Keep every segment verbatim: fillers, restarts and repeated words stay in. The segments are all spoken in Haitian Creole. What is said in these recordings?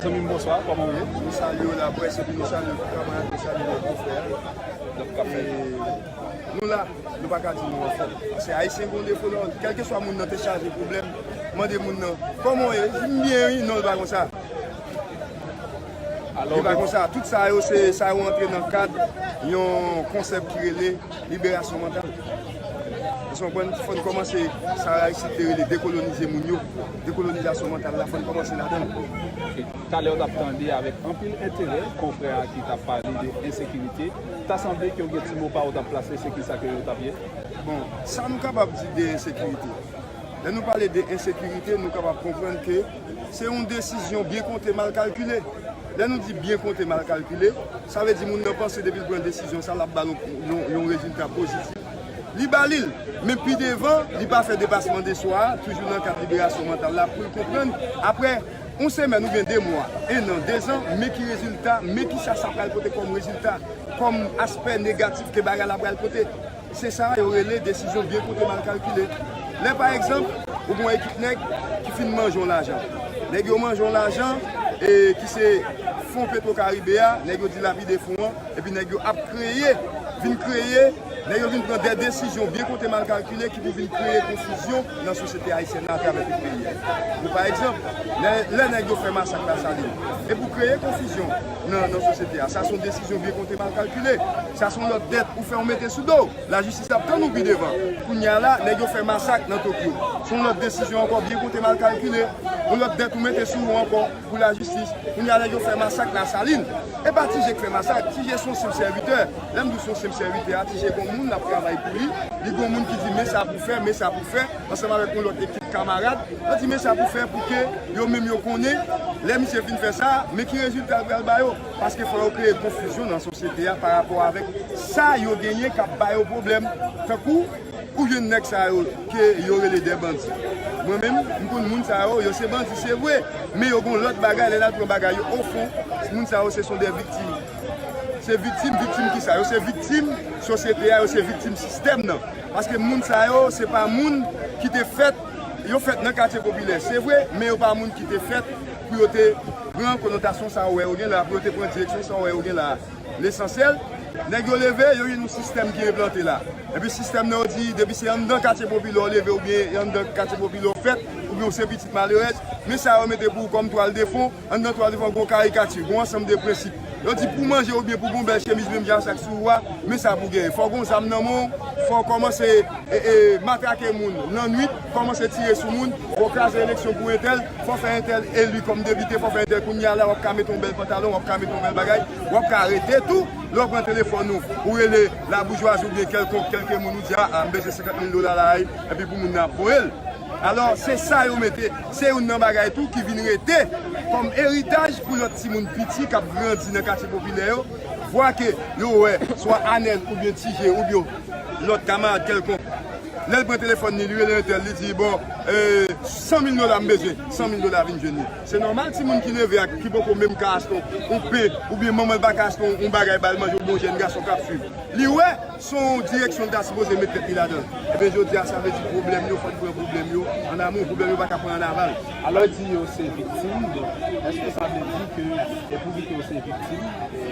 Zanmi m, bonswa, kòman w ye? Nou salye w la, prèske nou salye tout kamarad, nou salye lòt konfrè a. Lòt k ap fè. E nou la, nou pa ka di nou anfòm. Paske Ayisyen gen yon defo nan, kèlkeswa moun nan te chaje pwoblèm, mande moun nan, kòman w ye? Di m byen wi, non, l pa konsa. Li pa konsa. Tout sa yo, se sa yo antre nan kad yon konsèp ki rele liberasyon mantal. Èske w konprann? Fò n kòmanse sa Aristide te rele dekolonize moun yo. Dekolonizasyon mantal la, fò n kòmanse ladan l. Talè w t ap tande avèk anpil enterè konfrè a ki t ap pale de ensekirite. Ta sanble ke w gen ti mo pa w t ap plase, se kisa ke yo t ap ye? Bon, sa nou kapab di de ensekirite? Lè nou pale de ensekirite, nou kapab konprann ke se yon desizyon byen konte, mal kalkile. Lè nou di byen konte, mal kalkile, sa vle di moun nan panse depi l pran desizyon sa, l ap ba l yon, yon, yon rezilta pozitif. Li ba li l, men pi devan, li pa fè depasman de swa a, toujou nan kad liberasyon mantal la, pou l konprann, apre yon semèn oubyen de mwa, en an, de zan, men ki rezilta, men kisa sa pral pote kòm rezilta, kòm aspè negatif ke bagay la pral pote. Se sa yo rele desizyon byen konte, mal kalkile. Lè, pa egzanp, ou gen yon ekip nèg ki fin manje yon lajan. Nèg yo manje yon lajan, e ki se fon Petro Caribe a, nèg yo dilapide fon an, epi nèg yo ap kreye, vin kreye, nèg yo vin pran de desizyon byen konte, mal kalkile, ki pou vin kreye konfizyon nan sosyete ayisyèn nan atravè tout peyi a. Pou pa egzanp, lè, lè nèg yo fè masak Lasalin, e pou kreye konfizyon nan, nan sosyete a, sa se yon desizyon byen konte, mal kalkile. Sa se yon lòt dèt ou fè, ou mete sou do w. Lajistis ap tann ou pi devan. Kounye a la, nèg yo fè masak nan Tokyo. Se yon lòt desizyon ankò, byen konte, mal kalkile. Yon lòt dèt ou mete sou ou ankò pou lajistis. Kounye a, nèg yo fè masak Lasalin. E pa Ti Je k fè masak. Ti Je se yon senp sèvitè. Lè m di w se yon senp sèvitè a, Ti Je gon moun l ap travay pou li. Li gon moun ki di, men sa pou fè, men sa pou fè, ansanm avèk yon lòt ekip kamarad. Yo di, men sa pou fè pou ke yo menm yo konnen, lè misye fin fè sa, men ki rezilta l pral ba yo. Paske fò yo kreye konfizyon nan sosyete a pa rapò avèk sa yo genyen k ap ba yo pwoblèm. Tankou, ou jwenn nèg sa yo ke yo rele de bandi. Mwen menm, m konn moun sa yo, yo se bandi, se vre. Men yo gon lòt bagay, lè n al pran bagay yo ofon, moun sa yo se son de viktim. Se viktim, viktim kisa? Yo se viktim sosyete a, yo se viktim sistèm nan. Paske moun sa yo, se pa moun ki te fèt, yo fèt nan katye popilè, se vre, men yo pa moun ki te fèt pou yo te pran konotasyon sa ou wè yo gen la, pou yo te pran direksyon sa ou wè yo gen la. Lesansyèl, nèg yo leve, yo jwenn yon sistèm ki enplante la. Epi sistèm nan yo di, depi se anndan katye popilè w leve oubyen anndan katye popilè w fèt, oubyen w se pitit malerèz, men sa yo mete pou ou kòm twal de fon, anndan twal de fon gon karikati, gon ansanm de prensip. Yo di pou manje oubyen pou gon bèl chemiz menm jan sa k sou ou a, men sa pou genyen. Fò gon zam nan men w, fò w kòmanse e, e, matrake moun nan nwit, kòmanse tire sou moun, fò w kraze eleksyon pou entèl, fò w fè entèl eli kòm depite, fò w fè entèl kounye a la, w ap ka mete yon bèl pantalon, w ap ka mete yon bèl bagay, w ap ka rete tou, lè w pran telefòn ou, ou rele laboujwazi oubyen kèlkonk, kèlke moun, ou di, a, a, m bezwen senkant mil dola la, wi, epi pou moun nan ap voye l. Alò, se sa yo mete, se youn nan bagay tou ki vin rete kòm eritaj pou lòt timoun piti k ap grandi nan katye popilè yo, vwa ke yo wè swa Anèl oubyen Ti Je oubyen lòt kamarad kèlkonk. Lè l pran telefòn li, li rele entèl, li di, bon, e, san mil dola m bezwen, san mil dola vin jwenn li. Se nòmal, timoun ki leve a, ki poko menm ka achte yon pen, oubyen manman l pa ka achte yon, yon bagay ba l manje, oubyen yon jèn gason k ap swiv. Li wè, se yon direksyon l ta sipoze met tèt li ladan l. Ebyen, jodi a, sa vle di pwoblèm yo, fò n pran pwoblèm yo ann amou, pwoblèm yo pa ka pran ann aval. Alò, di yo se viktim, donk, èske sa vle di ke, e pouvi ke yo se viktim, e,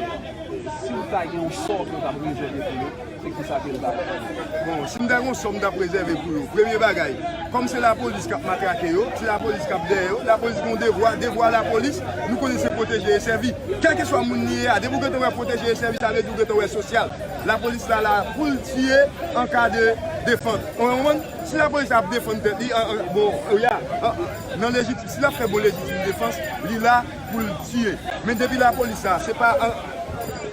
e, si w ta gen yon sò ke w t ap rezève pou yo, se kisa ke l ta ye? Bon, si m ta gen yon sò m t ap rezève pou yo, premye bagay, kòm se lapolis k ap matrake yo, se lapolis k ap dèyè yo, lapolis gen yon devwa, devwa lapolis, nou konnen se pwoteje e sèvi. Kèlkeswa moun li ye a, depi w gentan wè pwoteje e sèvi, sa vle di w gentan wè sosyal. Lapolis la la pou l tiye an ka de defans. Ou konprann? Si lapolis ap defann tèt li, an, an, bon, ya, an, nan lejitim, si l ap fè bon lejitim defans, li la pou l tiye. Men depi lapolis la, se pa, an,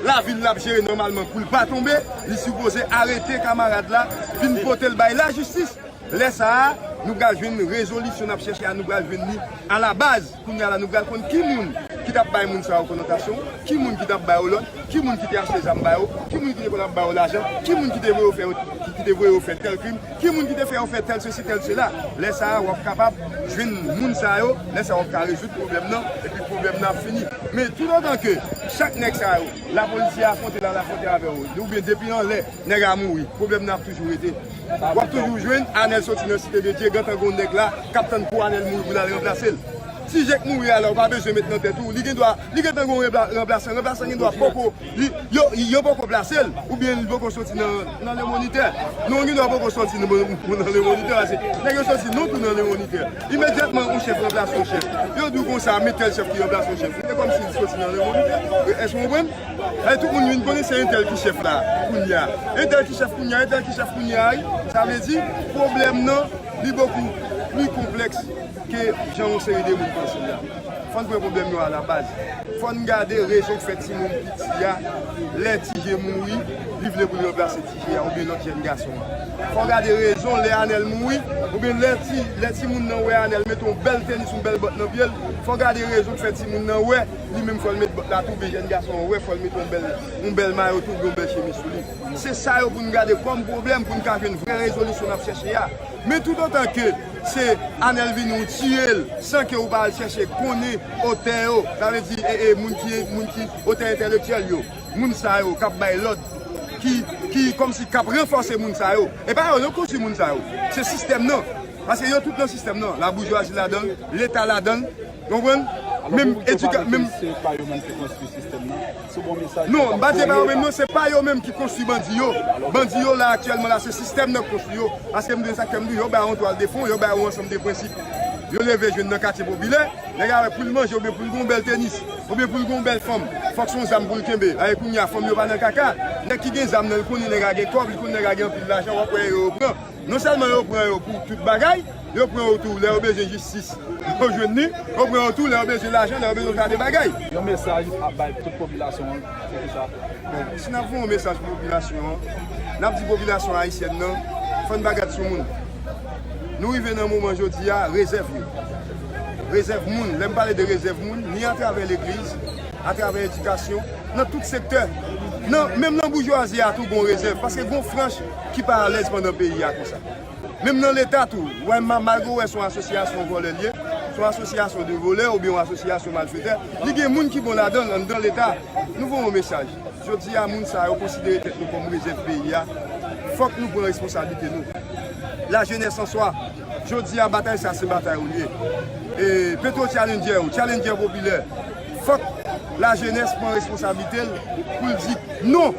lavil l ap jere nòmalman pou l pa tonbe, li sipoze arete kamarad la, vin pote l bay lajistis. Lè sa a, nou pral jwenn rezolisyon n ap chèche a, nou pral jwenn li alabaz. Kounye a la, nou pral konn ki moun ki t ap bay moun sa yo konotasyon, ki moun ki t ap ba yo lòd, ki moun ki te achte zam ba yo, ki moun ki te konn ap ba yo lajan, ki moun ki te voye yo fè, ki, ki te voye yo fè tèl krim, ki moun ki te fè yo fè tèl sesi, tèl sela. Lè sa a, w ap kapab jwenn moun sa yo, lè sa a, w ap ka rezoud pwoblèm nan, epi pwoblèm nan ap fini. Men toutotan ke chak nèg sa yo, lapolis ye afwonte la, l afwonte avè w, oubyen depi anlè, nèg a mouri, pwoblèm nan ap toujou rete. W ap toujou jwenn Anèl soti nan Site de Dye, gentan gen yon nèg la k ap tann pou Anèl mouri pou l al ranplase l. Ti je k mouri a la, ou pa bezwen met nan tèt ou. Li gen dwa, li gentan gen yon ranpla-, ranplasan. Ranplasan gen dwa poko, li, yo, yo poko plase l, oubyen li poko soti nan, nan Le Moniteur. Non, li gen dwa poko soti nan, nan Le Moniteur, paske nèg yo soti non tou nan Le Moniteur. Imedyatman, yon chèf ranplase yon chèf. Yo di w konsa, men tèl chèf ki ranplase yon chèf. Se kòmsi li soti nan Le Moniteur. Èske w konprann? E tout moun vin konnen se entèl ki chèf la, kounye a. Entèl ki chèf kounye a, entèl ki chèf kounye a, wi. Sa vle di, pwoblèm nan, li bokou pli konplèks ke jan yon seri de moun panse l la. Fò n pran pwoblèm yo alabaz. Fò n gade rezon k fè timoun piti a, lè Ti Je mouri, li vle pou l ranplase Ti Je a oubyen lòt jèn gason an. Fò w gade rezon lè Anèl mouri, oubyen lè ti, lè timoun nan wè Anèl mete yon bèl tenis, yon bèl bòt nan pye l, fò w gade rezon k fè timoun nan wè, li menm fò l met bòt la tou, oubyen jèn gason an wè, fò l mete yon bèl, yon bèl mayo tou, oubyen yon bèl chemiz sou li. Se sa yo pou n gade kòm pwoblèm, pou n ka jwenn vrè rezolisyon n ap chèche a. Men toutotan ke se Anèl vini ou tiye l san ke ou pa al chèche konnen otè yo, sa vle di e, e, moun ki, moun ki otè entèlektyèl yo, moun sa yo k ap bay lòd, ki, ki kòmsi k ap ranfòse moun sa yo. E pa yo, yo konstwi moun sa yo. Se sistèm nan. Paske yo tout nan sistèm nan. Laboujwazi ladan l, Leta ladan l, Ou konprann? Menm edika-, menm. Se pa yo menm ki konstwi sistèm nan. Se bon mesaj. Non, m pa di se pa yo menm, non, se pa yo menm ki konstwi bandi yo. Bandi yo la aktyèlman la, se sistèm nan k konstwi yo. Paske m di sa k fè m di, yo bay yon twal de fon, yo bay yon ansanm de prensip. Yo leve jwenn nan katye popilè, nèg la wè pou l manje oubyen pou l gen yon bèl tenis, oubyen pou l gen yon bèl fanm, fòk se yon zam pou l kenbe. Aye kounye a, fanm yo pa nan kaka. Nèg ki gen zam nan, li konnen nèg la gen kòb, li konnen nèg la gen anpil lajan, w ap wè yo pran. Non sèlman yo pran yo pou tout bagay, yo pran yo tou lè yo bezwen jistis, yo jwenn li, yo pran yo tou lè yo bezwen lajan, lè yo bezwen yon ta de bagay. Yon mesaj ap bay tout popilasyon an, se kisa? Bon, si n ap voye yon mesaj pou popilasyon an, n ap di popilasyon ayisyèn nan, fò n pa gad sou moun. Nou rive nan moman jodi a, rezèv yo. Rezèv moun, lè m pale de rezèv moun, ni atravè legliz, atravè edikasyon, nan tout sektè. Nan, menm nan boujwazi a tou gon rezèv, paske gon franch ki pa alèz pandan peyi a konsa. Menm nan Leta tou, w wè ma-, malgre w wè se yon asosyasyon vòlè l ye, se yon asosyasyon de volè oubyen yon asosyasyon malfetè, li gen moun ki bon ladan l, anndan Leta. Nou voye yon mesaj. Jodi a, moun sa yo konsidere tèt nou kòm rezèv peyi a. Fòk nou pran responsablite nou. Lajenès an swa, jodi a, batay sa se batay ou l ye. E Petro Challenger ou Challenger popilè, fòk lajenès pran responsablite l pou l di non.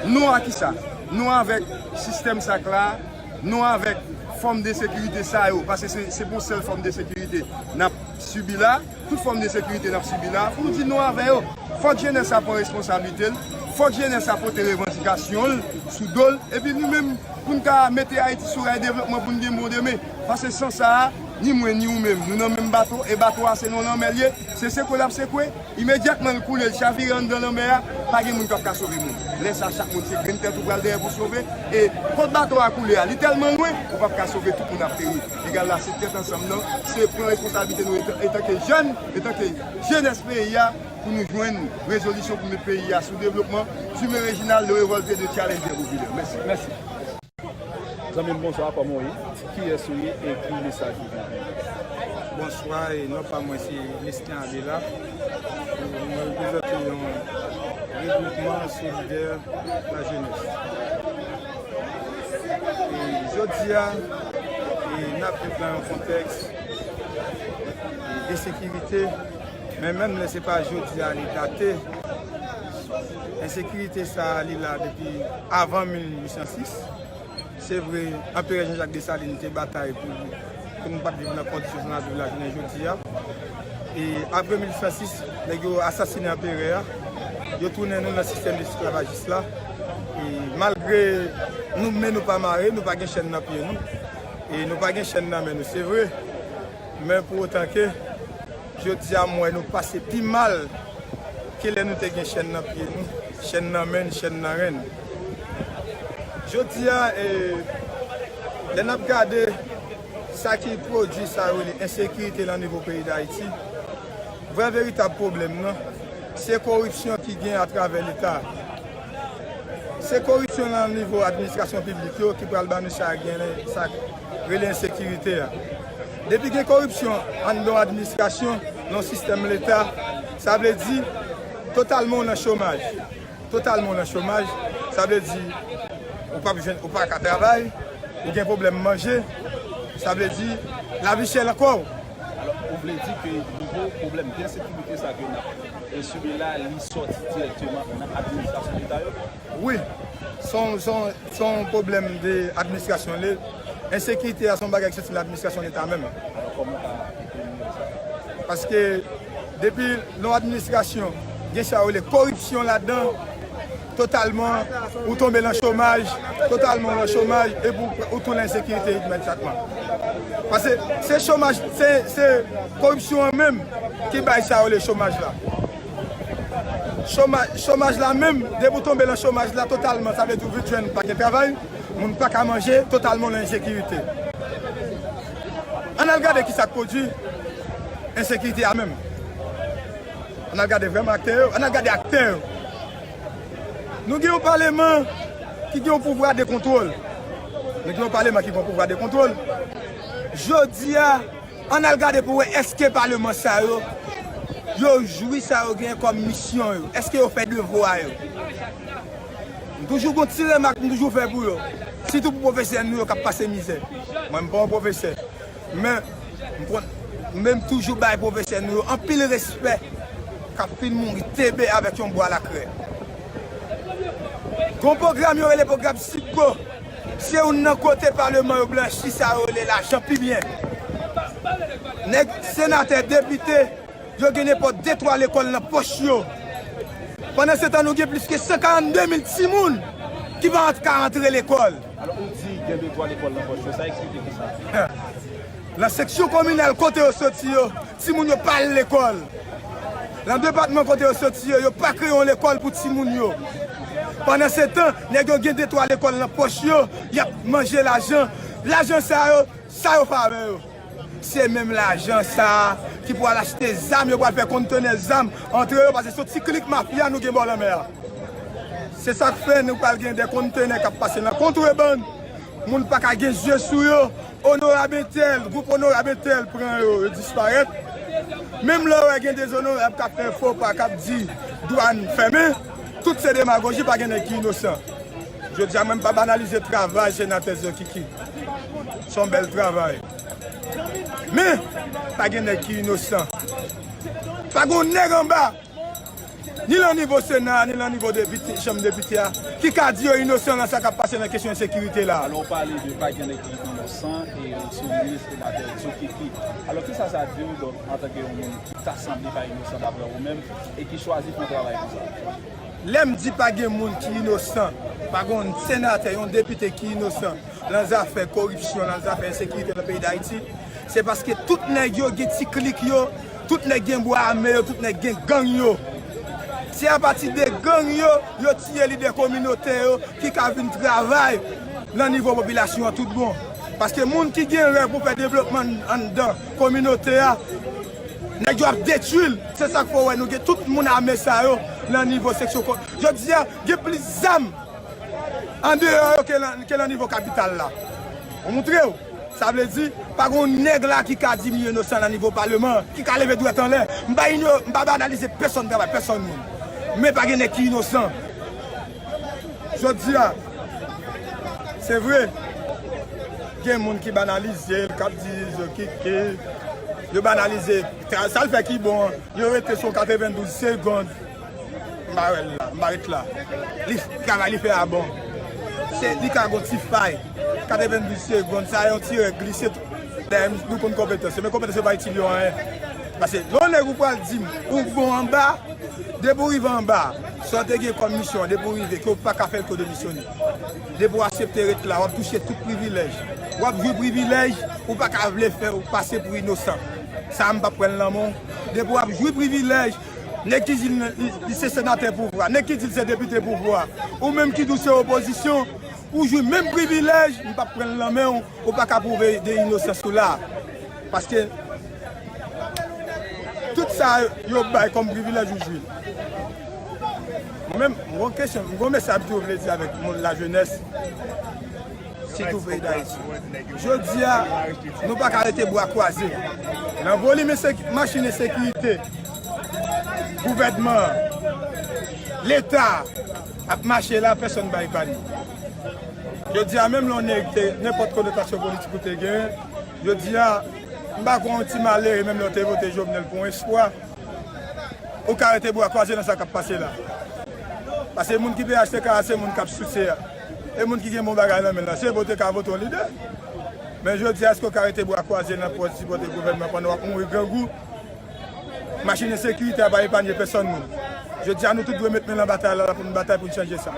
Non a kisa? Non avèk sistèm sa k la a, non avèk fòm de sekirite sa yo, paske se, se pou yon sèl fòm de sekirite n ap sibi la, tout fòm de sekirite n ap sibi la, fò nou di non avè yo. Fòk jenès la pran responsablite l, fòk jenès la pote revandikasyon l sou do l, epi nou menm, pou n ka mete Ayiti sou ray devlopman, pou n gen bon demen. Paske san sa a, ni mwen, ni ou menm, nou nan menm bato, e bato a se nan lanmè l ye, se sekwe l ap sekwe, imedyatman l koule, l chavire anndan lanmè a, pa gen moun k ap ka sove moun. Lè sa a, chak moun se grenn tèt ou pral dèyè pou sove, e kot bato a koule a, li tèlman lwen, ou p ap ka sove, tout moun ap peri. Egal la, se tèt ansanm nan, se pran responsablite nou etan, etanke jèn, etanke jenès peyi a, pou nou jwenn rezolisyon pou met peyi a sou devlopman. Dume Reginald, le révolté de Challenger Populaire. Mèsi. Mèsi. Zanmi m, bonswa, kòman w ye? Kiyès ou ye e ki mesaj ou gen? Bonswa, e non pa mwen se Lestin Abela. Mwen reprezante yon regwoupman solidè lajenès. E jodi a, e n ap viv nan yon kontèks, e, de sekirite, men menm lè se pa jodi a li date, ensekirite sa a li la depi avan mil uit san sis. Se vre, Anperè Jean Jacques Dessalines te batay pou, pou nou pa t viv nan kondisyon sa n ap viv la jounen jodi a. E apre mil uit san sis, nèg yo asasinen anperè a, yo tounen nou nan sistèm esklavajis la. E malgre nou men nou pa mare, nou pa gen chèn nan pye nou, e nou pa gen chèn nan men nou, se vre. Men pou otan ke jodi a, m wè nou pase pi mal ke lè nou te gen chèn nan pye nou, chèn nan men n, chèn nan ren n. Jodi a, e, lè n ap gade sa ki pwodui sa yo rele ensekirite nan nivo peyi Dayiti, vrè veritab pwoblèm nan, se koripsyon ki gen atravè Leta. Se koripsyon nan nivo administrasyon piblik yo ki pral ba nou sa gen, sa rele ensekirite a. Depi gen koripsyon anndan yon administrasyon, nan yon sistèm Leta, sa vle di totalman w nan chomaj. Totalman w nan chomaj, sa vle di ou p ap jwenn, ou pa ka travay, ou gen pwoblèm manje, sa vle di lavi chè ankò. Ou Vle di ke nivo pwoblèm de ensekirite sa ke n ap, e, sibi la, li sòti dirèkteman nan administrasyon leta yo? Wi, se yon, se yon, se yon pwoblèm de administrasyon. Le, ensekirite a se yon bagay ki soti nan administrasyon leta menm. Alò, kòman w ka elimine sa? Paske depi nan yon administrasyon, gen sa yo rele koripsyon ladan, totalman, ou tonbe nan chomaj, totalman nan chomaj, epi ou, ou tou nan ensekirite imedyatman. Paske se chomaj, se, se koripsyon an menm ki bay sa yo rele chomaj la. Chomaj, chomaj la menm, depi w tonbe nan chomaj la totalman, sa vle di w vin jwenn pa gen travay, moun pa ka manje, totalman nan ensekirite. Ann al gade kisa k pwodui ensekirite a menm. Ann al gade vrèman aktè yo, ann al gade aktè yo. Nou gen yon paleman ki gen yon pouvwa de kontwòl. Nou gen yon paleman ki gen yon pouvwa de kontwòl. Jodi a, ann al gade pou wè èske paleman sa yo, yo jwi sa yo genyen kòm misyon yo. Èske yo fè devwa yo? M toujou gon ti remak m toujou fè pou yo. Sitou pou pwofesè nou yo k ap pase mizè. Mwen m pa yon pwofesè. Men, m konn, men m toujou bay pwofesè nou yo anpil respè k ap fin mouri tebe avèk yon bwa lakrè. Gon pwogram yo rele pwogram Sipgo. Se youn nan kote paleman yo blanchi sa yo rele lajan pi byen. Nèg senatè, depite, yo gen nenpòt de twa lekòl nan pòch yo. Pandansetan, nou gen plis ke san karannde mil timoun ki pa ka antre lekòl. Alò, ou di gen de twa lekòl nan pòch yo, sa eksplike kisa? Nan seksyon kominal kote yo soti yo, timoun yo pa al lekòl. Nan depatman kote yo soti yo, yo pa kreye yon lekòl pou timoun yo. Pandansetan, nèg yo gen de twa lekòl nan pòch yo, y ap manje lajan. Lajan sa yo, sa yo fè avè yo? Se menm lajan sa a ki pral achte zam, yo pral fè kontenè zam antre yo, paske se yon ti klik mafya nou gen bò lanmè a. Se sa k fè nou pral gen de kontenè k ap pase nan kontrebann. Moun pa ka gen zye sou yo. Onorab entèl, gwoup onorab entèl pran yo, yo disparèt. Menm lè w wè gen de onorab k ap fè fo pa, k ap di dwàn fèmen, tout se demagoji, pa gen nèg ki inosan. Jodi a, mwen, m p ap banalize travay senatè Zokiki. Se yon bèl travay. Men, pa gen nèg ki inosan. Pa gen yon nèg anba, ni nan nivo Sena a, ni nan nivo depite, chanm depite a, ki ka di yo inosan nan sa k ap pase nan kesyon ensekirite la. Alò, ou pale de pa gen nèg ki inosan, e se yon minis senatè Zokiki. Alò, kisa sa di w, donk, antanke yon moun ki ta sanble pa inosan daprè ou menm, e ki chwazi fè yon travay konsa? Lè m di pa gen moun ki inosan, pa gen yon senatè, yon depite ki inosan nan zafè koripsyon, nan zafè ensekirite nan peyi Dayiti, se paske tout nèg yo gen ti klik yo, tout nèg gen bwa ame yo, tout nèg gen gang yo. Se apati de gang yo, yo tiye lidè kominotè yo ki ka vin travay nan nivo popilasyon an tout bon. Paske moun ki gen rèv pou fè devlopman anndan kominote a, nèg yo ap detwi l. Se sa k fè w wè nou gen tout moun ame sa yo nan nivo seksyon ko-, jodi a, gen plis zam andeyò yo ke nan, ke nan nivo kapital la. Mwen montre w. Sa vle di, pa gen yon nèg la ki ka di m inosan nan nivo paleman, ki ka leve dwèt anlè. M pa ino-, m pa banalize pèsonn travay pèsonn moun. Men pa gen nèg ki inosan. Jodi a, se vre, gen moun ki banalize l, k ap di Zokiki, yo banalize. Sa l fè ki bon an, yo rete sou katrevendouz segond. M pa wè l la, m pa ret la. Li, travay li fè a bon. Se, li ka gon ti fay. Katrevendouz segond, sa yon ti règ glise tou. Dayè, nou konn konpetans yo, men konpetans yo pa itil yo anyen. Paske, lè yon nèg ou pral di m, ou bon anba, depi w rive anba, sa w te gen kòm misyon an, depi w rive, ke w pa ka fè l ke w demisyone. Depi w aksepte ret la, w ap touche tout privilèj. W ap jwi privilèj, ou pa ka vle fè, ou pase pou inosan. Sa a, m p ap pran l nan men w. Depi w ap jwi privilèj, nèg ki di li, li, li se senatè pouvwa, nèg ki di li se depite pouvwa, ou menm ki di w se opozisyon, ou jwi menm privilèj, m p ap pran l nan men w, ou pa ka pwouve de inosans ou la. Paske tout sa yo bay kòm privilèj ou jwi. Mwen menm, m gon kesyon, m gon mesaj m tou vle di avèk moun lajenès. Sitou peyi Dayiti. Jodi a, nou pa ka rete bra kwaze. Nan volim enseki-, machin ensekirite, gouvènman an, Leta ap mache la, pèsonn pa epaye. Jodi a, menm lè yon nèg te, nenpòt konotasyon politik ou te genyen, jodi a, M pa kwè yon ti malere, menm lè w te vote Jovenel pou yon espwa, ou ka rete bra kwaze nan sa k ap pase la. Paske moun ki P H T K a, se moun k ap souse a. E moun ki gen bon bagay nan men l la, se pou w te ka vote yon lidè. Men jodi a, èske w ka rete bra kwaze nan pòz sipòte gouvènman pandan w ap mouri grangou? Machin ensekirite a pa epanye pèsòn moun. Jodi a, nou tout dwe met men nan batay la, la pou n batay pou n chanje sa.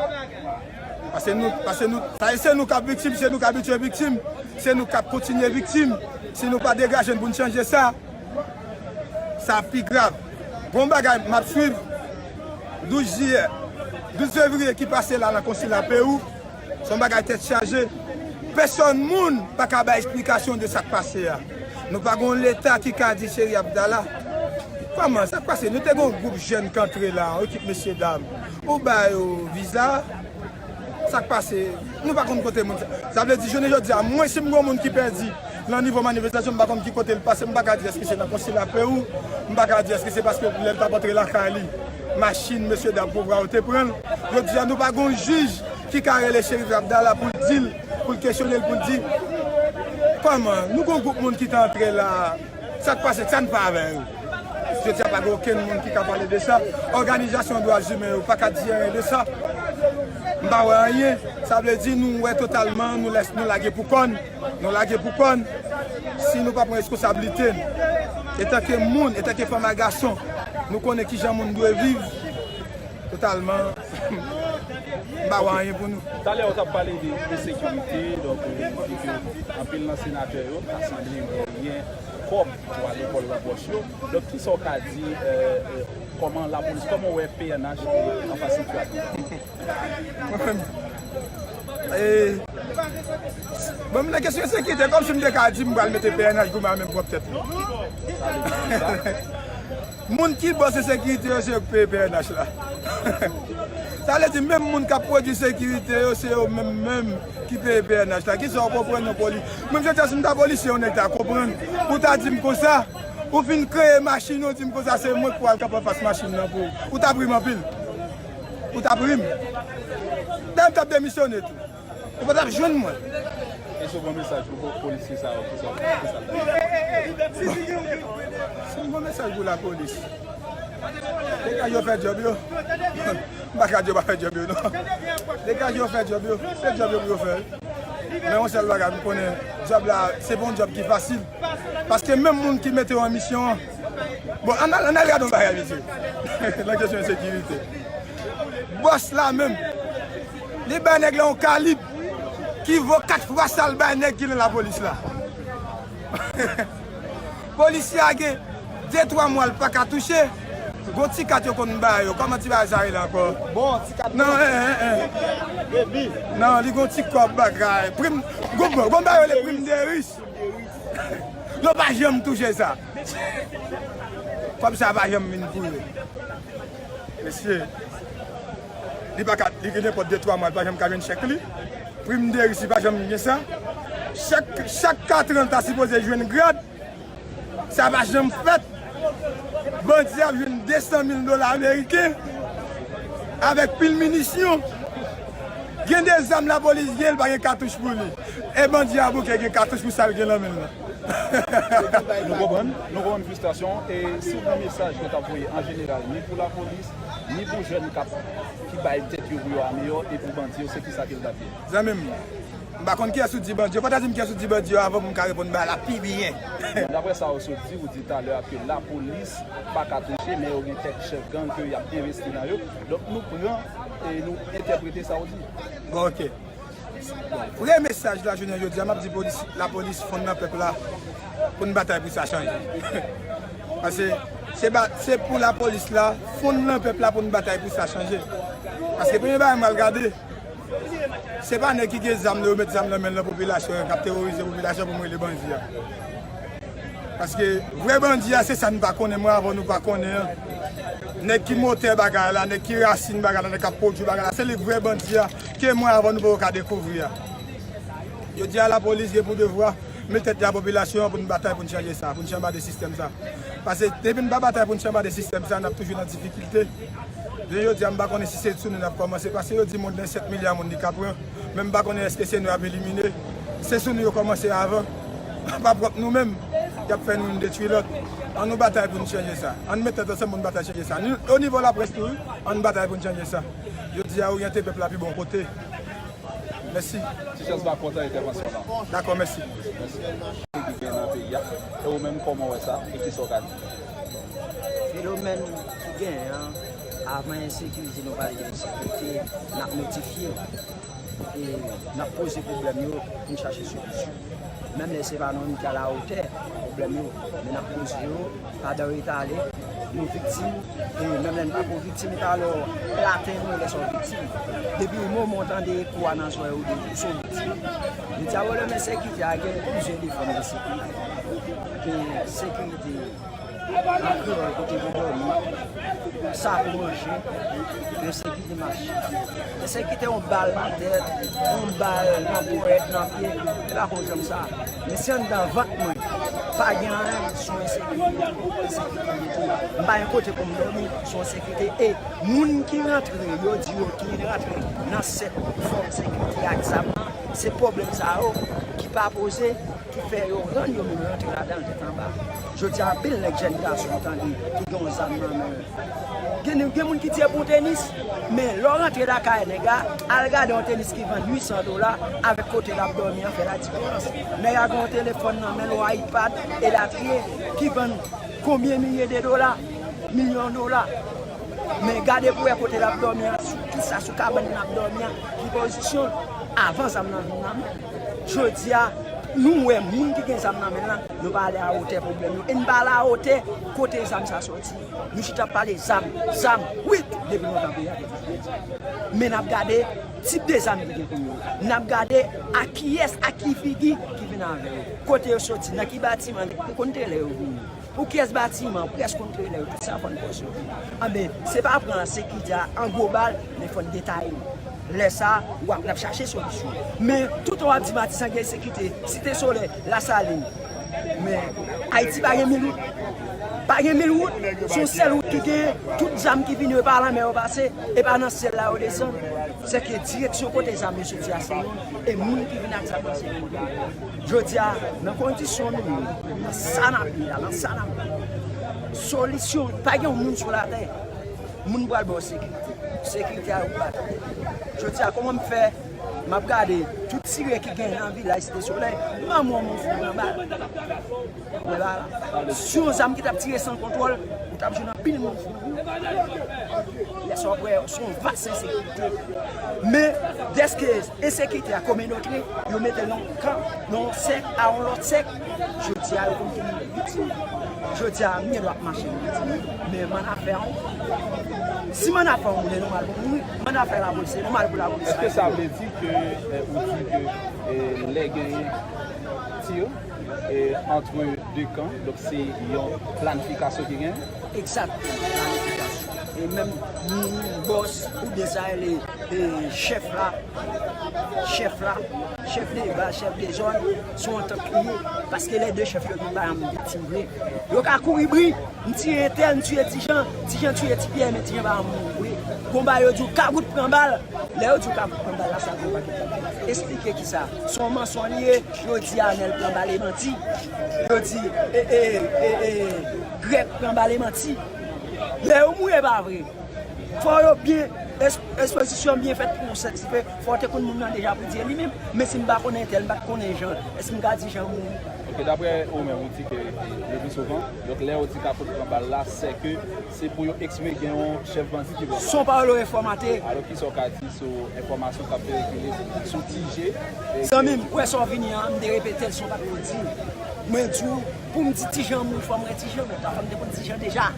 Paske nou, paske nou, sa e se nou k ap viktim, se nou k abitye viktim, se nou k ap kontinye viktim. Si nou pa degaje n pou n chanje sa, sa ap pi grav. Gon bagay m ap swiv, douz jiyè, douz fevriye ki pase la nan Konsil Lapè ou, se yon bagay tèt chaje. Pèsòn moun pa ka bay eksplikasyon de sa k pase a. Nou pa gon Leta ki ka di Chérif Abdallah, kòman sa k pase? Nou te gon gwoup jèn k antre la, yon ekip mesye dam. Ou ba yo viza, sa k pase? Nou pa konn kote moun sa. Sa vle di, jounen jodi a, mwen, si m gon moun ki pèdi nan nivo manifestasyon, m pa konn ki kote l pase, m pa ka di èske se nan Konsil Lapè ou, m pa ka di èske se paske lè l t ap antre lakay li, machin mesye dam pouvwa yo te pran l. Jodi a, nou pa gon jij ki ka rele Chérif Abdallah pou l di l, pou l kesyone l, pou l di, kòman, nou gon gwoup moun ki te antre la, sa k pase, sa n fè avè yo? Jodi a, pa gen okenn moun ki ka pale de sa. Òganizasyon dwa imen yo pa ka di anyen de sa. M pa wè anyen. Sa vle di nou wè totalman, nou lès, nou lage pou kò n. Nou lage pou kò n. Si nou pa pran reskonsablite n, etanke moun, etanke fanm ak gason, nou konnen kijan moun dwe viv. Totalman, m pa wè anyen pou nou. Talè ou t ap pale de ensekirite, donk, euh, di ke anpil nan senatè yo ta sanble genyen kòb pou ale vòlè nan pòch yo. Donk, kisa w ka di, euh, euh, kòman lapolis, kòman w wè P N H anfas sitiyasyon? Mwen menm, eh, bon, nan kesyon ensekirite, kòmsi m te ka di m pral mete P N H goumen a menm pwòp tèt li. Sa vle di sa. Moun ki bòs ensekirite yo, se yo k peye P N H la. Sa vle di, menm moun k ap pwodui sekirite yo, se yo menm menm ki peye P N H la. Kisa w konprann yon poli-, mwen, jodi a, si m ta polisye, yon nèg ta konprann. Ou ta di m konsa, ou fin kreye machin, ou di m konsa, se mwen k pral kanpe anfas machin nan pou ou. Ou t ap ri m anpil. Ou t ap ri m. Dayè, m t ap demisyone tou. Ou pa t ap jwenn mwen. Èske w gen mesaj pou polisye sa yo, kisa, kisa l ta ye? Si m gen mesaj pou lapolis, degaje yo fè djòb yo. M pa ka di yo pa fè djòb yo, non. Degaje yo fè djòb yo. Se djòb yo pou yo fè. Men yon sèl bagay, m konnen djòb la, se pa yon djòb ki fasil. Paske menm moun ki mete yo an misyon an, bon, ann al, ann al gade yon bagay, mesye. Nan kesyon ensekirite. Bòs la menm, li bay nèg la yon kalib ki vo kat fwa sa l bay nèg ki nan lapolis la. Polisye a gen de twa mwa l pa ka touche. Gon ti kat yo konn ba yo. Kòman ti bagay sa rele ankò? Bon, ti kat. Non, en, en, en. Baby. Non, li gon ti kòb bagay. Prim, gon, gon, gon bagay yo rele prim de ris. Yo pa janm touche sa. Kòb sa pa janm vin pou yo. Mesye, li pa ka, li gen nenpòt de twa mwa, li pa janm ka jwenn chèk li. Prim de ris, li pa janm gen sa. Chak, chak katran, l ta sipoze jwenn grad. Sa pa janm fèt. Bandi ap jwenn de san mil dola ameriken avèk pil minisyon. Gen de zam lapolis gen, li pa gen katouch pou li. E bandi a bouke gen katouch pou sa l gen nan men l lan. Nou konprann, nou konprann fristrasyon, e si w gen mesaj ke w t ap voye an jeneral, ni pou lapolis, ni pou jèn k ap, ki bay tèt yo pou yo ame yo, e pou bandi yo, se kisa ke l t ap ye? Zanmi m, m pa konn kiyès ou di bandi yo, fò w ta di m kiyès ou di bandi yo avan pou m ka reponn bagay la pi byen. Bon, daprè sa ou sot di, ou di talè a ke lapolis pa ka touche, men yo gen kèk chèf gang ke y ap envesti nan yo. Donk nou pran e nou entèprete sa ou di. Bon, oke. Bon, premye mesaj la jounen jodi a, m ap di polis, lapolis fonn nan pèp la pou n batay pou sa chanje. Paske se ba, se pou lapolis la, fonn nan pèp la pou n batay pou sa chanje. Paske premye bagay m al gade, se pa nèg ki gen zam yo met zam nan men nan popilasyon an k ap teworize popilasyon pou m rele bandi a. Paske vrè bandi a, se sa n pa konnen, mwen avè w nou pa konnen an. Nèg ki motè bagay la, nèg ki rasin bagay la, nèg k ap pwodui bagay la, se li k vrè bandi a, ke mwen avè w nou poko ka dekouvri a. Jodi a, lapolis gen pou devwa met tèt li a popilasyon an pou n batay pou n chanje sa, pou n chanbade sistèm sa. Paske depi n pa batay pou n chanbade sistèm sa, n ap toujou nan difikilte. Jounen jodi a, m pa konnen si se sou nou n ap kòmanse, paske yo di mond nan sèt milya moun li ka pran, men m pa konnen èske se nou y ap elimine. Se sou nou yo kòmanse avan, pa pwòp nou menm. Y ap fè nou youn detwi lòt. Ann nou batay pou n chanje sa. Ann met tèt ansanm pou n batay chanje sa. Nou, o nivo laprès tou, ann batay pou n chanje sa. Jodi a, oryante pèp la pi bon kote. Mèsi. Ti chans pa kontan entèvansyon lan. Dakò, mèsi. Mèsi. Ki gen nan peyi a, e ou menm, kòman w wè sa, e kisa w ka di? Fenomèn ki genyen an, avan ensekirite, nou pale de ensekirite, n ap modifye l. E n ap poze pwoblèm yo pou n chache solisyon. Menm lè se pa nou menm ki alawotè pwoblèm yo, men n ap poze yo, pa dan retale, nou viktim, e menm lè n pa ko viktim, talè w laten nou lè sa w viktim. Depi moman w tande eko a nan zòrèy ou, depi w se w viktim. Jodi a, pwoblèm ensekirite a gen plizyè de fòm ensekirite. Gen sekirite an kreyòl kote gen dòmi, sa pou manje, ensekirite mache. Ensekirite yon bal nan tèt, yon bal nan ponyèt, nan pye, e pa konn janm sa. Men si anndan vant mwen pa gen anyen, se yon ensekirite, ensekirite. M pa gen kote pou m dòmi, se yon ensekirite. E moun ki rantre, yo di yo ki rantre nan sèt fòm ensekirite ak zam nan, se pwoblèm sa yo ki pa poze, ki fè yo rann yo menm rantre ladan l tèt anba. Jodi a, anpil nèg jèn gason w tande ki gen yon zam nan men yo. Gen, gen moun ki tire pou yon tenis, men lè w rantre lakay nèg la, al gade yon tenis ki vann uit san dola, avèk kote l ap dòmi an fè ladiferans. Nèg la gen yon telefòn nan men l, yon iPad, elatriye, ki vann konbyen milye de dola, milyon dola. Men gade pou wè kote l ap dòmi an, sou kisa, sou kabann l ap dòmi an, ki pozisyon l, avan zam nan vin nan men l. Jodi a, nou wè moun ki gen zam nan men l lan, nou pa alawotè pwoblèm yo. E n pa alawotè kote zam sa soti. Nou chita ap pale zam, zam, wi, depi lontan peyi a te toujou. Men n ap gade tip de zam ki gen kounye a. N ap gade a kiyès, a ki figi ki vin avè yo. Kote yo soti, nan ki batiman, pou konn te lè yo vini. Pou kiyès batiman, pou kiyès konn trelè yo, tout sa fò n poze yo. Anben, se pa pran sekirite a an global, men fò n detaye l. Lè sa, w ap, n ap chache solisyon. Men, toutan w ap di Matisan gen sekirite, Site Solèy, Lasalin. Men, Ayiti pa gen mil wout. Pa gen mil wout, se yon sèl wout ki genyen. Tout zam ki vini yo, e pa lanmè yo pase, e pa nan syèl la yo desann. Se ke direksyon kote zam yo soti a se youn, e moun ki vin ak zam nan se youn. Jodi a, nan kondisyon nou ye, nan sa n ap ye a, nan sa n ap, solisyon, pa gen yon moun sou latè, moun pral ba w sekirite. Sekirite a yo pral. Jodi a, kòman m fè, m ap gade tout sirè ki genyen nan vilaj Site Solèy, m pa mò moun fou pran bal. Wè la, la. Si yon zam ki t ap tire san kontwòl, ou t ap jwenn anpil moun fou. Lè sa w ap wè, se yon vas ensekirite. Men, dèske ensekirite a kominotre, yo mete l nan yon kan, nan yon sèk a yon lòt sèk. Jodi a, yo konn tounen viktim. Jodi a, m gen dwa ap mache nan viktim, men mannafè a yon. Si mannafè a yon, lè nòmal pou mouri, mannafè lapolis, lè nòmal pou lapolis. Èske sa vle di ke, eh, ou di ke, eh, lè genyen tir, eh, entre de kan, donk se yon planifikasyon ki gen? Egzakteman, planifikasyon. E menm moun bòs oubyen sa rele, e, chèf la, chèf la, chèf de baz, chèf de zòn, se yon antant li ye. Paske lè de chèf yo vin bay yon viktim vre, yo ka kouri bri. M tiye entèl, m tiye Ti Jan, Ti Jan tiye Ti Pyè, men Ti Jan pa mouri vre. Gon bagay yo di w, Kagout pran bal. Lè yo di w Kagout pran bal la, sa gon bagay. Eksplike kisa? Se yon mansonj li ye. Yo di Anèl pran bal, e manti. Yo di, e, e, e, e, Grèk pran bal, e manti. Lè yo mouri, e pa vre. Fò yo byen, es-, ekspozisyon byen fèt pou yon sèt dife. Fò w te konn moun nan deja pou di e li menm. Men si m pa konnen entèl, m pa t konnen Jan, èske m ka di Jan mouri? Ok, daprè ou menm, ou di ke le pli souvan, donk lè yo di Kagout pran bal la, se ke se pou yo eksprime gen yon chèf bandi ki pran bal. Se yon pawòl yo enfòmate. Alò, kisa w ka di sou enfòmasyon k ap veikile sou Ti J? Zanmi m, ou wè sa w vini an, m te repete l, se yon bagay yo di. Mwen di w, pou m di Ti Jan mouri, fò m wè Ti Jan, men pafwa m te konn Ti Jan deja.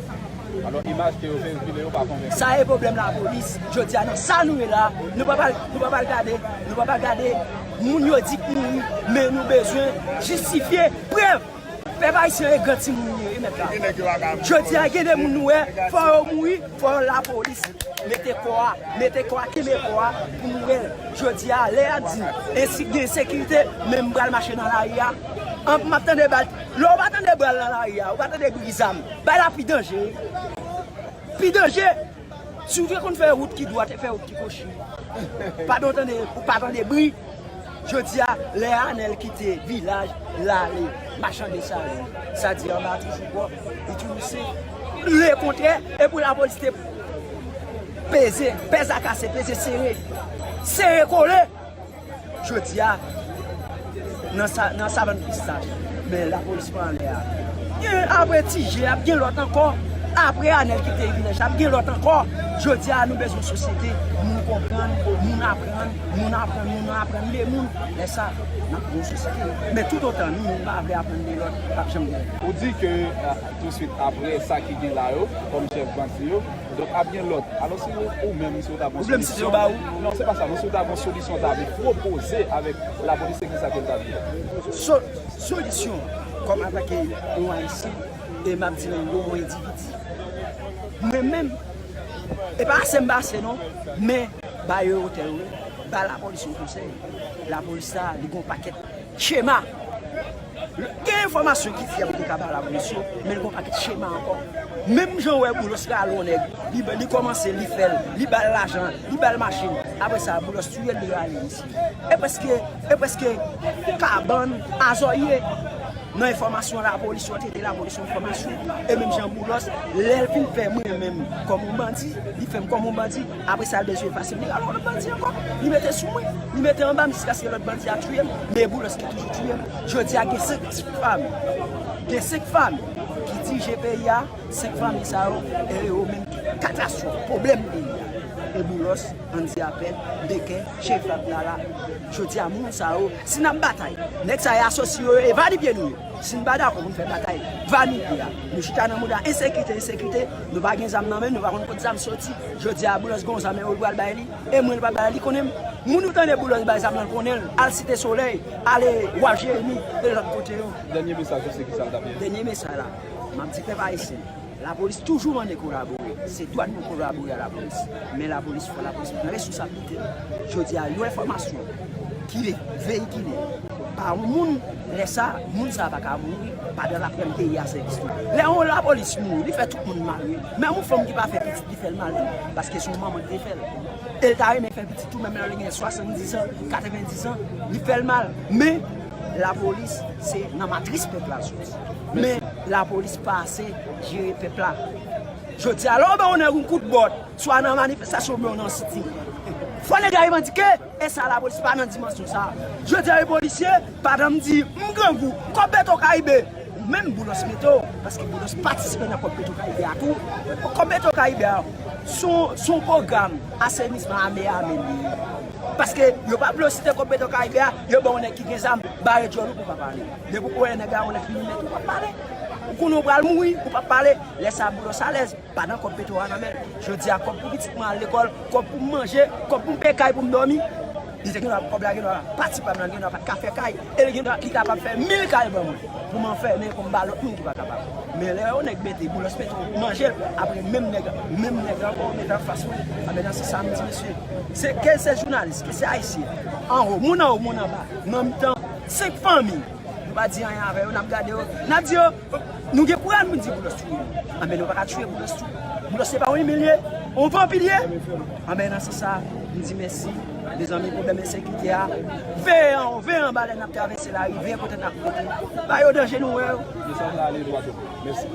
Alò, imaj ke yo veikile yo pa konvenk ou? Sa e pwoblèm lapolis. Jodi a, nan sa nou ye la, nou pa pral, nou pa pral gade, nou pa pral gade moun yo di k mouri, men nou bezwen jistifye prèv. Pèp ayisyen e gran timoun nou ye, wi, mèt la. Jodi a, gen de moun nou wè, fò yo mouri, fò lapolis mete kò a, mete kò a, kenbe kò a pou nou wè l. Jodi a, lè y ap di ensi gen ensekirite, men m pral mache nan lari a, an, m ap tande bal. Lè w pa tande bal nan lari a, ou pa tande bri zam, bagay la pi danje. Pi danje. Si w te konn fè wout ki dwat, e fè wout ki kwochi. Pandan w tande, ou pa tande bri. Jodi a, lè Anèl kite vilaj, l ale Machandesalin, sa di anba toujou pwòp, li toujou se lekontrè, e pou lapolis te peze, pèz a kase, peze sere, sere kole. Jodi a, nan sa, nan Savann Pistach, men lapolis pa anlè a. Gen apre Ti Je, ap gen lòt ankò. Apre Anèl kite vilaj, ap gen lòt ankò. Jodi a, nou bezwen sosyete, moun konprann, moun aprann, moun aprann, moun aprann de moun. Lè sa, n ap gen yon sosyete. Men toutotan nou menm pa vle aprann de lòt, p ap janm gen. Ou di ke, a, touswit apre sa ki gen la yo, kòm chèf bandi yo, donk ap gen lòt. Alò, si ou, ou menm, si ou ta gon solisyon. Ou vle m site yo ba ou? Non, se pa sa. Non, si ou ta gon solisyon, ou ta vle pwopoze avèk lapolis, se ki sa ke l ta vle? So-, solisyon, kòm antanke yon Ayisyen, e m ap di nan yon endividi. Mwen menm, e pa ase m pase non, men ba yo otèl wi, ba lapolis yon konsèy. Lapolis sa, li gon pakèt chema. Gen enfòmasyon ki fyab ou te ka ba lapolis yo, men l gon pakèt chema ankò. Menm jan w wè Boulos rale yon nèg, li, li kòmanse, li fè l, li ba l lajan, li ba l machin. Apre sa, Boulos touye l, li rale misye. E prèske, e prèske kabann azòye. Nan enfòmasyon lapolis, yo trete lapolis yon enfòmasyon. E menm jan Boulos, lè l fin fè mwen menm kòm yon bandi, li fè m kòm yon bandi, apre sa, l bezwen efase m, li rale yon lòt bandi ankò. Li mete sou mwen, li mete anba m jiskaske lòt bandi a touye m. Men Boulos ki toujou touye m. Jodi a, gen senk fanmi, gen senk fanmi ki dirije peyi a. Senk fanmi sa yo, e yo menm ki katastwòf, pwoblèm peyi a. E Boulos, Andy Appel, Beken, Chef Abdallah. Jodi a, moun sa yo, si n ap batay, nèg sa yo asosye yo, e va di pye nou yo. Si n pa dakò pou n fè batay vanite a, nou chita nan mouda ensekirite, ensekirite, nou pa gen zam nan men, nou pa konn kot zam soti. Jodi a, Boulos gen yon zam, e ou pral bay li, e mwen li pa bay, li konnen m. Moun ou tande Boulos bay zam nan, l konnen l, al Site Solèy, ale Waf Jeremi, e lòt kote yo. Dènye mesaj ou, se ki sa l t ap ye? Dènye mesaj la, m ap di pèp ayisyen, lapolis toujou mande kolabore. Se dwa n pou kolabore a lapolis. Men lapolis, fò lapolis pran responsablite l. Jodi a, yon enfòmasyon ki veyikile pa yon moun, lè sa, moun sa a pa ka mouri pandan l ap rann peyi a sèvis tou. Lè yon lapolis mouri, li fè tout moun mal, wi. Menm yon fanm ki pa fè pitit, li fè l mal tou, paske se yon manman ki te fè l. E l ta renmen fè pitit tou, menm lè li gen swasanndis an, katrevendis an, li fè l mal. Men, lapolis, se nan matris pèp la l soti. Men, lapolis pa ase jere pèp la. Jodi a, lè w ba yon nèg yon kout bòt, swa nan manifestasyon oubyen nan siting, fò nèg la revandike, e sa lapolis pa nan dimansyon sa a. Jodi a, yon polisye, pa janm di, m grangou, kòb Petro Caribe, ou menm Boulos mete w, paske Boulos patisipe nan kòb Petro Caribe a tou. Kòb Petro Caribe a, se yon, se yon pwogram asenisman a Miami li ye. Paske yo pa vle w site kòb Petro Caribe a, yo ba w nèg ki gen zam, bare djòl ou pou w pa pale. Depi w wè nèg la yon nèg ki limèt, ou p ap pale. Ou konnen w pral mouri, ou p ap pale. Lè sa a, Boulos alèz, pandan kòb Petro a nan men l. Jodi a, kòb pou pitit mwen al lekòl, kòb pou m manje, kòb pou m peye kay pou m dòmi. Li te gendwa, kòb la gendwa, pati pa m lan gendwa pa t ka fè kay. E li gendwa, li kapab fè mil kay ban mwen, pou m anfèmen, pou m ba lòt moun ki pa kapab. Men lè yon nèg mete, Boulos mete w pou manje l, apre menm nèg, menm nèg la ankò mete anfas mwen. Anben, nan sans sa, m di, mesye, se, ke se jounalis, ke se ayisyen, anwo, moun anwo, moun anba, nan mitan, senk fanmi, nou pa di anyen avè yo, n ap gade yo, n ap di yo, nou gen kouraj pou n di Boulos touye nou. Anben, nou pa ka touye Boulos tou. Boulos se pa yon imilye, yon vanpi l ye. Anben, nan sans sa, m di mèsi. Mezanmi, pwoblèm ensekirite a, veye anwo, veye anba lè n ap travèse lari, veye kote n ap monte. Ba yo danje, nou wè yo. Mesaj la ale dwat o. Mèsi.